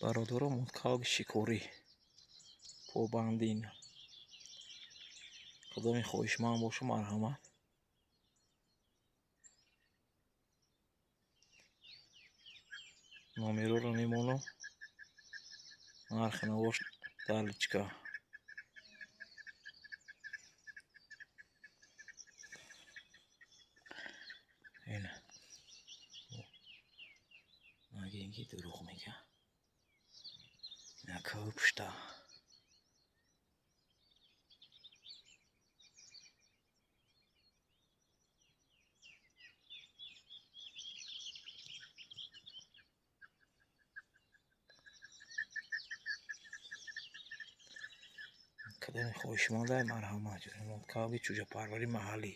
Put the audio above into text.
Бародаро, муткалби шикорӣ побандин. Кадоми хоҳишманд боша, марҳамат. Номероро мемонам, нархи навош дар личка. Ина нагин ки дурӯғ мега. Ина кӯпшта. Кадоми хоҳишманда, марҳамат. Калби чӯҷапарвари маҳаллӣ.